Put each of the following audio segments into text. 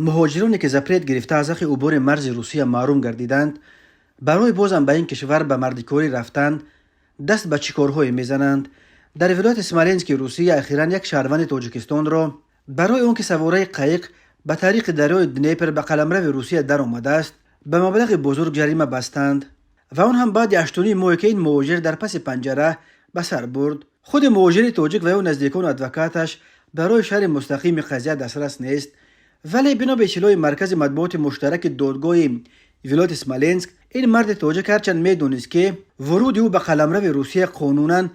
Муҳоҷироне, ки запрет гирифта, аз ҳаққи убури марзи Русия маҳрум гардиданд, барои бозам ба ин кишвар ба мардикорӣ рафтан даст ба чӣ корҳое мезананд? Дар вилояти Смоленски Русия ахиран як шаҳрванди Тоҷикистонро барои он ки савораи қайиқ ба тариқи дарёи Днепр ба қаламрави Русия даромадааст, ба маблағи бузург ҷарима бастанд ва он ҳам баъди 8,5 моҳе, ки ин муҳоҷир дар паси панҷара ба сар бурд. Худи муҳоҷири тоҷик ва ё наздикону адвокаташ барои шарҳи мустақими қазия дастрас нест, вале бино ба иттилои маркази матбуоти муштараки додгоҳи вилояти Смоленск, ин марди тоҷик ҳарчанд медонист, ки вуруди ӯ ба қаламрави Русия қонунан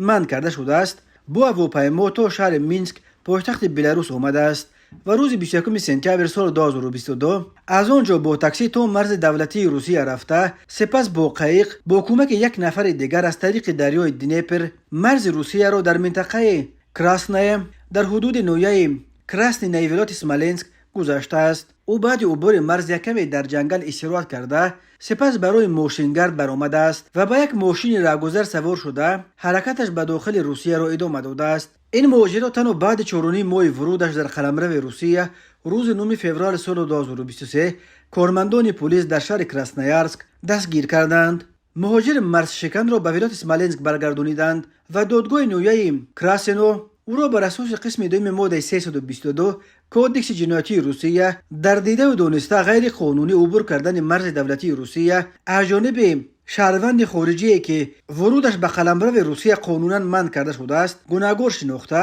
манъ карда шудааст, бо ҳавопаймо то шаҳри Минск, пойтахти Беларус, омадааст ва рӯзи 21 сентябр соли 2022 аз он ҷо бо таксӣ то марзи давлатии Русия рафта, сипас бо қайиқ бо кӯмаки як нафари дигар аз тариқи дарёи Днепр марзи Русияро дар минтақаи Красное дар ҳудуди ноҳияи Краснинаи вилояти Смоленск гузаштааст. Ӯ баъди убури марз якаме дар ҷангал истироҳат карда, сипас барои мошингард баромадааст ва ба як мошини раҳгузар савор шуда, ҳаракаташ ба дохили Русияро идома додааст. Ин муҳоҷирро танҳо баъди 4,5 моҳи вурудаш дар қаламрави Русия, рӯзи 9 феврали соли 2023, кормандони пулис дар шаҳри Красноярск дастгир карданд. Муҳоҷири марзшиканро ба вилояти Смоленск баргардониданд ва додгоҳи ноҳияи Красино ӯро бар асоси қисми дуюми моддаи 322 Кодекси ҷиноятии Русия, дар дидаву дониста ғайриқонунӣ убур кардани марзи давлатии Русия аз ҷониби шаҳрванди хориҷие, ки вурудаш ба қаламрави Русия қонунан манъ карда шудааст, гунаҳгор шинохта,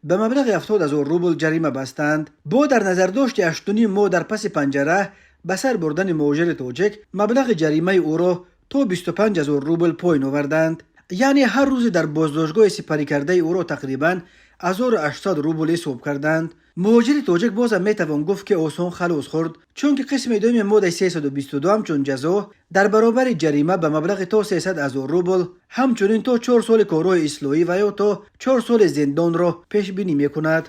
ба маблағи 70 000 рубл ҷарима бастанд. Бо дар назардошти 8,5 моҳ дар паси панҷара ба сар бурдани муҳоҷири тоҷик, маблағи ҷаримаи ӯро то 25 000 рубл поин оварданд, яъне ҳар рӯзе дар боздоштгоҳи сипарикардаи ӯро тақрибан 1800 рубл ҳисоб карданд. Муҳоҷири тоҷик бозам метавон гуфт, ки осон халос хӯрд, чунки қисми дуюми моддаи 322 ҳамчун ҷазо дар баробари ҷарима ба маблағи то 300 ҳазор рубл ҳамчунин то 4 соли корҳои ислоҳӣ ва ё то 4 соли зиндонро пешбинӣ мекунад.